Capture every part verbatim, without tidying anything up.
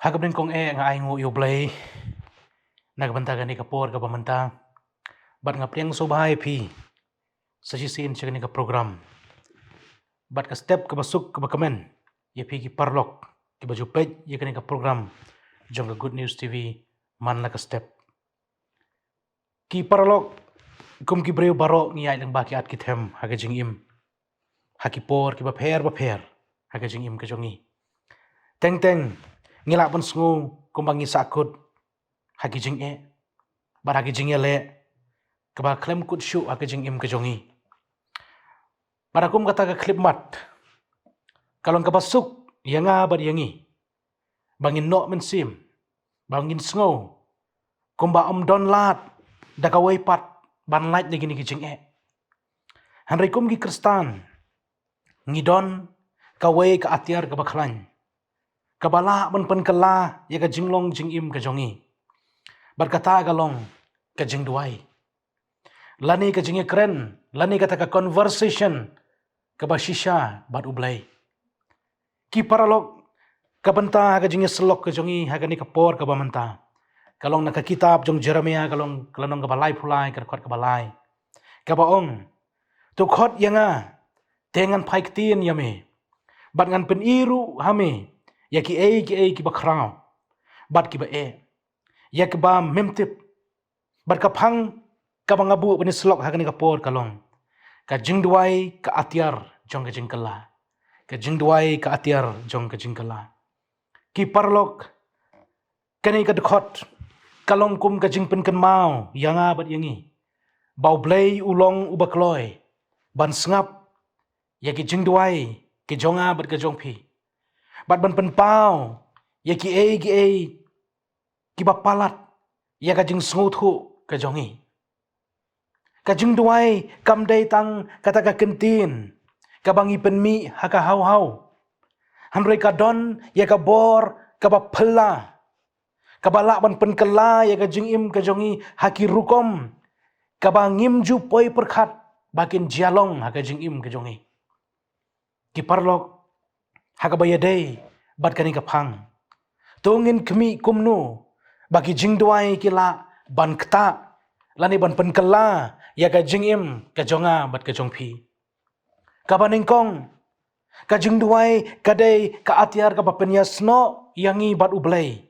Ha kaba nyngkong eh nga ai nguh ïa U Blei na ka bynta kane ka por kaba mynta. Bad nga pdiang sngewbha ïa phi sa shisien sha kane ka program. Bad ka step kaba suk kaba kmen ïa phi ki paralok kiba ju peit ïa kane ka program jong ka Good News T V man la ka step. Ki paralok, kum ki briew baroh ngi ïaid lyngba ki at ki them ha ka jingim, ha ki por kiba pher ba pher ha ka jingim ka jong ngi. Teng teng ngi lah ban sngew kumba ngi sahkut ha ki jingeh bad ha ki jingïaleh kaba khlem kut shuh ha ka jingim ka jong ngi. Bad ha kum kata ka khyllipmat ka long kaba suk ïa nga bad ïa ngi ba ngin noh mynsiem, ba ngin sngew kumba ym don lad da kawei pat ban lait na kine ki jingeh. Hynrei kum ki Khristan ngi don kawei ka atiar kaba khlaiñ kaba lah ban pynkylla ïa ka jinglong jingim ka jong ngi. Bad kata ka long ka jingduwai, lane ka jingïakren, lane kata ka conversation kaba shisha bad U Blei. Ki paralok, ka bynta ha ka jingïasyllok ka jong ngi ha kane ka por kaba mynta ka long na ka kitab jong Jeremiah, ka long ka lynnong kaba laiphew lai, ka dkhot kaba lai, kaba ong: To khot ïa nga, te ngan phai ktien ïa me, bad ngan pyni ruh ha me ïa kiei kiei kiba khraw bad kiba eh, ïa kiba mem tip. Bad ka phang kaba nga buh ban ïasyllok ha kane ka por ka long: Ka jingduwai ka atiar jong ka jingkylla. Ka jingduwai ka atiar jong ka jingkylla. Ki paralok, kane ka dkhot ka long kum ka jingpynkynmaw ïa nga bad ïa ngi ba U Blei u long uba kloi ban sngap ïa ki jingduwai ki jong nga bad ka jong phi, bad ban pynpaw ïa kiei kiei kiba palat ïa ka jingsngewthuh ka jong ngi. Ka jingduwai kam dei tang kata ka kyntien kaba ngi pynmih ha ka haw haw, hynrei ka don ïa ka bor kaba phylla, kaba lah ban pynkylla ïa ka jingim ka jong ngi ha ki rukom kaba ngim ju poi pyrkhat ba kin jia long ha ka jingim ka jong ngi. Ki paralok, ha kaba ïadei bad kane ka phang, to ngin khmih kumno ba ki jingduwai ki lah ban ktah lane ban pynkylla ïa ka jingim ka jong nga bad ka jong phi. Kaba nyngkong, ka jingduwai ka dei ka atiar kaba pynïasnoh ïa ngi bad U Blei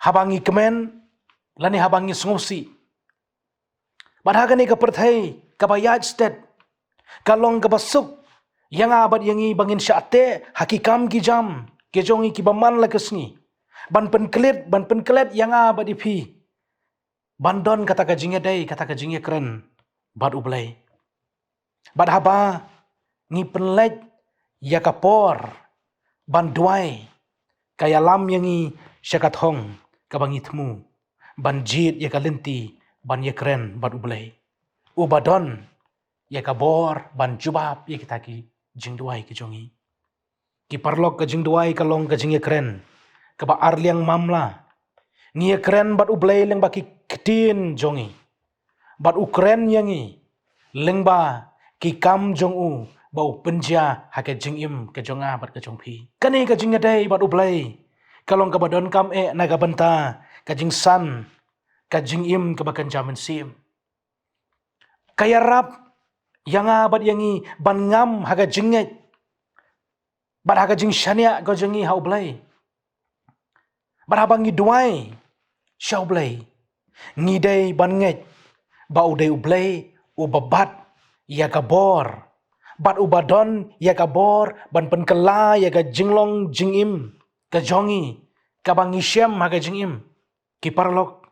haba ngi kmen lane haba ngi sngewsih. Bad ha kane ka pyrthei kaba ïaid stet, ka long kaba suk ïa nga bad ïa ngi ba ngin shah teh ha ki kam ki jam ki jong ngi kiba man la ka sngi, ban pynklet, ban pynklet ïa nga bad ïa phi ban don kata ka jingïadei, kata ka jingïakren bad U Blei. Bad haba ngi pynleit ïa ka por ban duwai, ka ïalam ïa ngi sha ka thong kaba ngi thmu ban jied ïa ka lynti ban ïakren bad U Blei, uba don ïa ka bor ban jubab ïa kita ki jingduwai ki jong ngi. Ki paralok, ka jingduwai ka long ka jingïakren kaba ar liang mamla. Ngi ïakren bad U Blei lyngba ki ktien jong ngi, bad u kren ïa ngi lyngba ki kam jong u ba u pynjia ha ka jingim ka jong nga bad ka jong phi. Kane ka jingïadei bad U Blei ka long kaba donkam eh na ka bynta ka jingsan, ka jingim kaba kynja mynsiem. Ka ïarap ïa nga bad ïa ngi ban ngam ha ka jingngeit bad ha ka jingshaniah ka jong ngi ha U Blei. Bad haba ngi duwai sha U Blei, ngi dei ban ngeit ba u dei U Blei uba bat ïa ka bor bad uba don ïa ka bor ban pynkylla ïa ka jinglong jingim ka jong ngi kaba ngi shem ha ka jingim. Ki paralok,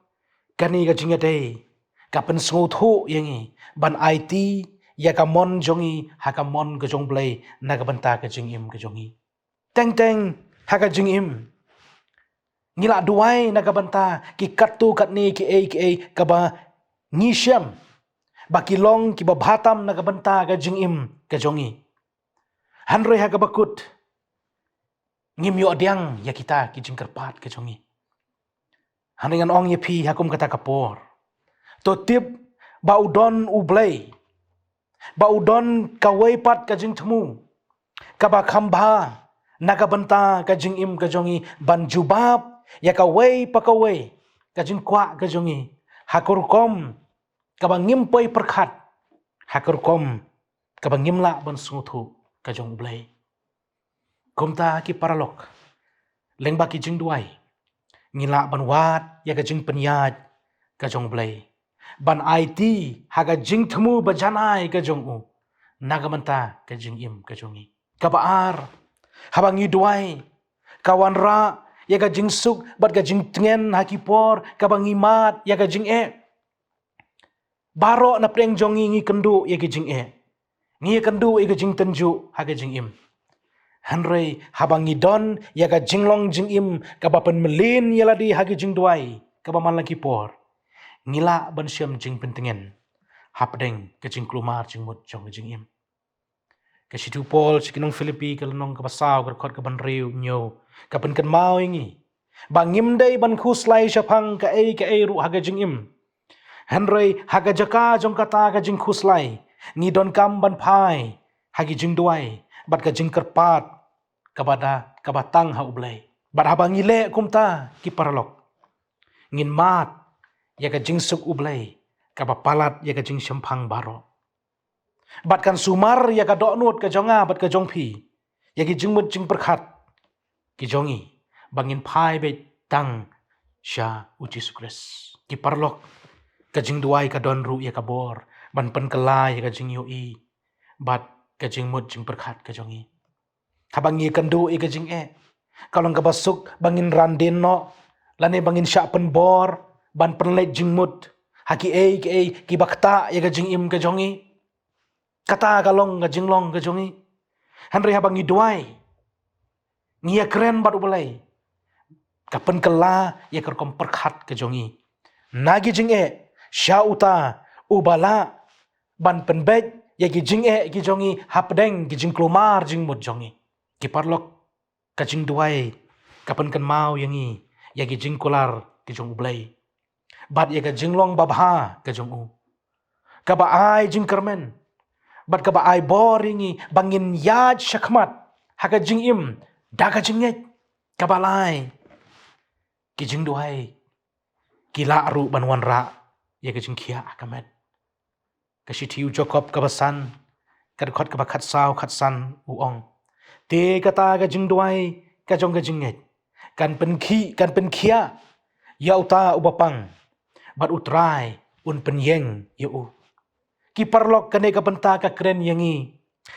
kane ka jingïadei ka pynsngewthuh ïa ngi ban aiti ïa ka mon jong ngi ha ka mon ka jong U Blei na ka bynta ka jingim ka jong ngi. Teng teng ha ka jingim ngi la duwai na ka bynta ki katto katne kiei kiei kaba ngi shem ba ki long kiba bha tam na ka bynta ka jingim ka jong ngi. Hynrei ha kaba kut ngim ïoh pdiang ïa kita ki jingkyrpad ka jong ngi. Hynrei ngan ong ïa phi ha kum kata ka por, to tip ba u don U Blei, ba u don kawei pat ka jingthmu kaba kham bha na ka bynta ka jingim ka jong ngi, ban jubab ïa kawei pa kawei ka jingkwah ka jong ngi ha ka rukom kaba ngim poi pyrkhat, ha ka rukom kaba ngim lah ban sngewthuh ka jong U Blei. Kumta ki paralok, lyngba ki jingduwai, ngi lah ban wad ïa ka jingpynïaid ka jong U Blei, ban aiti ha ka jingthmu ba janai ka jong u na ka bynta ka jingim ka jong ngi. Kaba ar, haba ngi duwai, ka wanrah ïa ka jingsuk bad ka jingtngen ha ki por kaba ngi mad ïa ka jingeh. Baroh na pdeng jong ngi ngi kynduh ïa ka jingeh, ngi ïa kynduh ïa ka jingtynjuh ha ka jingim. Hynrei haba ngi don ïa ka jinglong jingim kaba pynmlien ïa lade ha ka jingduwai kaba man la ki por, ngi lah ban shem jingpyntngen hapdeng ka jingkulmar jingmut jong ka jingim. Ka shithi u Paul sha ki nong Philippi, ka lynnong kaba saw, ka dkhot kaba hynriew, hynñiew, ka pynkynmaw ïa ngi ba ngim dei ban khuslai shaphang kaei kaei ruh ha ka jingim. Hynrei ha ka jaka jong kata ka jingkhuslai, ngi donkam ban phai ha ki jingduwai bad ka jingkyrpad kaba da, kaba tang ha U Blei. Bad haba ngi leh kumta, ki paralok, ngin mad ïa ka jingsuk U Blei kaba palat ïa ka jingshemphang baroh. Bad kan sumar ïa ka dohnud ka jong nga bad ka jong phi ïa ki jingmut jingpyrkhat ki jong ngi ba ngin phai beit tang sha U Jisu Khrist. Ki paralok, ka jingduwai ka don ruh ïa ka bor ban pynkylla ïa ka jingïohi bad ka jingmut jingpyrkhat ka jong ngi. Haba ngi kynduh ïa ka jingeh, ka long kaba suk ba ngin ran dien noh, lane ba ngin shah pynbor ban pynleit jingmut ha kiei kiei kiba ktah ïa ka jingim ka jong ngi. Kata ka long ka jinglong ka jong ngi. Hynrei haba ngi duwai, ngi ïakren bad U Blei, ka pynkylla ïa ka rukom pyrkhat ka jong ngi na ki jingeh sha uta uba lah ban pynbeit ïa ki jingeh ki jong ngi hapdeng ki jingkulmar jingmut jong ngi. Ki paralok, ka jingduwai ka pynkynmaw ïa ngi ïa ki jingkular ki jong U Blei bad ïa ka jinglong babha ka jong u, kaba ai jingkyrmen bad kaba ai bor ïa ngi ba ngin ïaid shakhmat ha ka jingim da ka jingngeit. Kaba lai, ki jingduwai ki lah ruh ban wanrah ïa ka jingkhiah ha ka met. Ka shithi u Jakob kaba san, ka dkhot kaba khatsaw khatsan, u ong: Te kata ka jingduwai ka jong ka jingngeit kan pynkhih, kan pynkhiah ïa uta uba pang, bad U Trai un pynïeng ïa u. Ki paralok, kane ka bynta ka kren ïa ngi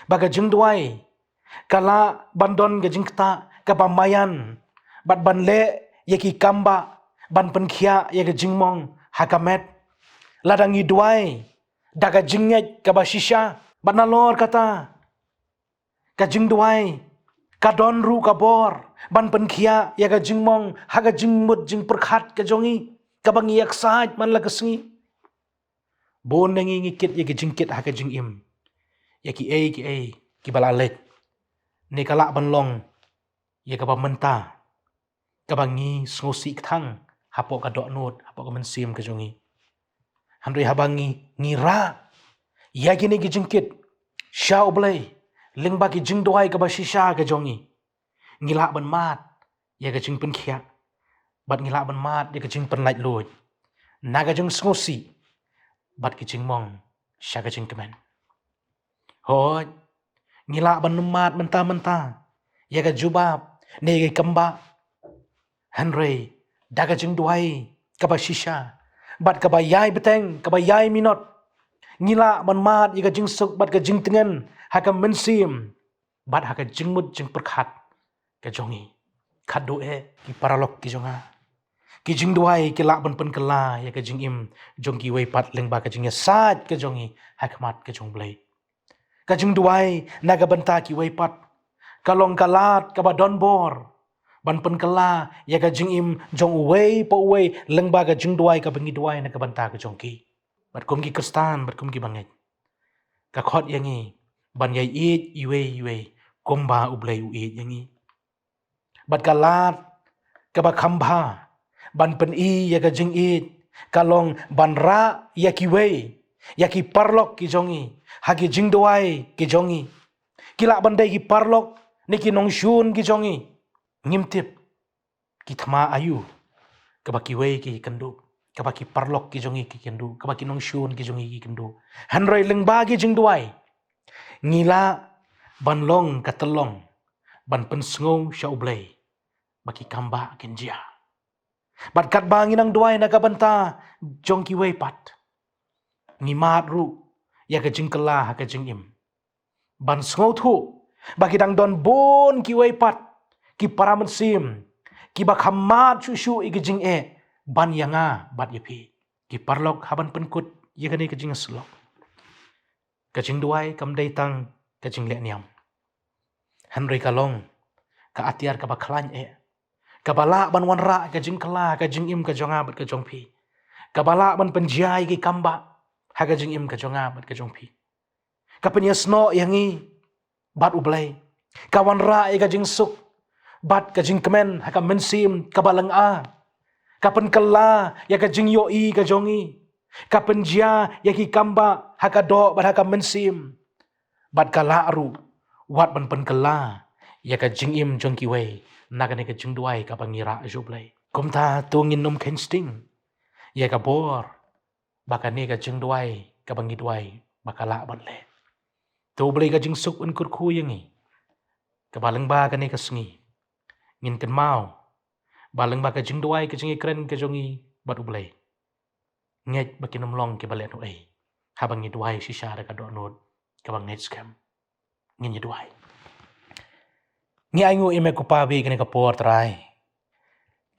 ba ka jingduwai ka lah ban don ka jingktah kaba maïan bad ban leh ïa ki kambah ban pynkhiah ïa ka jingmong ha ka met. Lada ngi duwai da ka jingngeit kaba shisha, bad nalor kata, ka jingduwai ka don ruh ka bor ban pynkhiah ïa ka jingmong ha ka jingmut jingpyrkhat ka jong ngi, kaba ngi ïaksaid man la ka sngi. Bun na ngi ngi kit ïa ka jingkit ha ka jingim ïa kiei kiei kiba la leit, ne ka lah ban long ïa kaba mynta, kaba ngi sngewsih kthang hapoh ka dohnud, hapoh ka mynsiem ka jong ngi. Hynrei haba ngi, ngi rah ïa kine ki jingkit sha U Blei lyngba ki jingduwai kaba shisha ka jong ngi, ngi lah ban mad ïa ka jingpynkhiah bad ngi lah ban mad ïa ka jingpynlaitluid na ka jingsngewsih bad ka jingmong sha ka jingkmen. Hooid, ngi lah ban mad mynta mynta ïa ka jubab ne ïa ka kambah, hynrei da ka jingduwai kaba shisha bad kaba ïai bteng, kaba ïai minot, ngi lah ban mad ïa ka jingsuk bad ka jingtngen ha ka mynsiem bad ha ka jingmut jingpyrkhat ka jong ngi. Khatduh eh, ki paralok ki jong nga, ki jingduwai ki lah ban pynkylla ïa ka jingim jong kiwei pat lyngba ka jingïasaid ka jong ngi ha khmat ka jong U Blei. Ka jingduwai na ka bynta kiwei pat ka long ka lad kaba don bor ban pynkylla ïa ka jingim jong uwei pa uwei lyngba ka jingduwai kaba ngi duwai na ka bynta ka jong ki. Bad kum ki Khristan, bad kum ki bangeit, ka khot ïa ngi ban ïaieit iwei iwei kumba U Blei u ïeit ïa ngi. Bad ka lad kaba kham bha ban pyni ïa ka jingïeit ka long ban rah ïa kiwei, ïa ki paralok ki jong ngi ha ki jingduwai ki jong ngi. Ki lah ban dei ki paralok Ne ki nongshun ki jong ngi, ngim tip ki thma aïu kaba kiwei ki kynduh, kaba ki paralok ki jong ngi ki kynduh, kaba ki nongshun ki jong ngi ki kynduh. Hynrei lyngba ki jingduwai ngi lah ban long ka tyllong ban pynsngew sha U Blei ba ki kambah kin jia. Bad katba ngi nang duwai na ka bynta jong kiwei pat, ngi mad ruh ïa ka jingkylla ha ka jingim. Ban sngewthuh ba ki dang don bun kiwei pat ki para mynsiem kiba kham mad shuh shuh ïa ka jingeh ban ïa nga bad ïa phi. Ki paralok, haba ngan pynkut ïa kane ka jingïasyllok, ka jingduwai kam dei tang ka jingleh niam, hynrei ka long ka atiar kaba khlaiñ eh, kaba lah ban wanrah ka jingkylla ha ka jingim ka jong nga bad ka jong phi, kaba lah ban pynjia ïa ki kambah ha ka jingim ka jong nga bad ka jong phi. Ka pynïasnoh ïa ngi bad U Blei, ka wanrah ïa ka jingsuk bad ka jingkmen ha ka mynsiem kaba lynga, ka pynkylla ïa ka jingïohi ka jong ngi, ka pynjia ïa ki kambah ha ka doh bad ha ka mynsiem, bad ka lah ruh wat ban pynkylla ïa ka jingim jong kiwei na kane ka jingduwai kaba ngi rah sha U Blei. Kumta to ngin ym kheiñ sting ïa ka bor ba kane ka jingduwai kaba ngi duwai ba ka lah ban leh. To U Blei ka jingsuk un kyrkhu ïa ngi, kaba lyngba kane ka sngi ngin kynmaw ba lyngba ka jingduwai, ka jingïakren ka jong ngi bad U Blei, ngeit ba kin ym long kiba lehnohei haba ngi duwai shisha da ka dohnud kaba ngeit skhem. Ngin ïa duwai. Ngi ainguh ïa me ko Pa ba ïa kane ka por, Trai,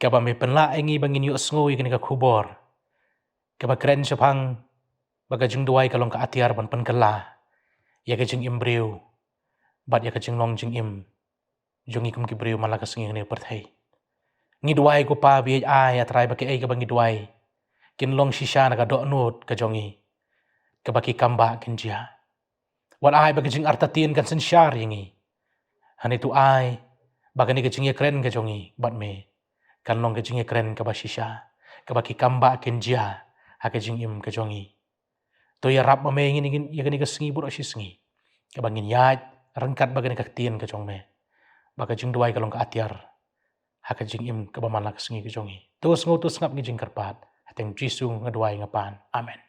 kaba me pynlah ïa ngi ba ngin ïohsngew ïa kane ka khubor kaba kren shaphang ba ka jingduwai ka long ka atiar ban pynkylla ïa ka jingim briew bad ïa ka jinglong jingim jong ngi kum ki briew man la ka sngi ha kane ka pyrthei. Ngi duwai ko Pa ba ïa ai, ah Trai, ba kiei kiba ngi duwai kin long shisha na ka dohnud ka jong ngi, kaba ki kambah kin jia. Wat ai ba ka jingartatien kan synshar ïa ngi. Hynrei to ai ba kane ka jingïakren ka jong ngi bad me kan long ka jingïakren kaba shisha, kaba ki kambah kin jia ha ka jingim ka jong ngi. To ïarap ma me ïa ngi ïa kane ka sngi baroh shi sngi, kaba ngin ïaid ryngkat bad kane ka ktien ka jong me, ba ka jingduwai ka long ka atiar ha ka jingim kaba man la ka sngi ka jong ngi. To sngewthuh sngap ngi jingkyrpad, ha kyrteng Jisu nga duwai nga pan. Amen.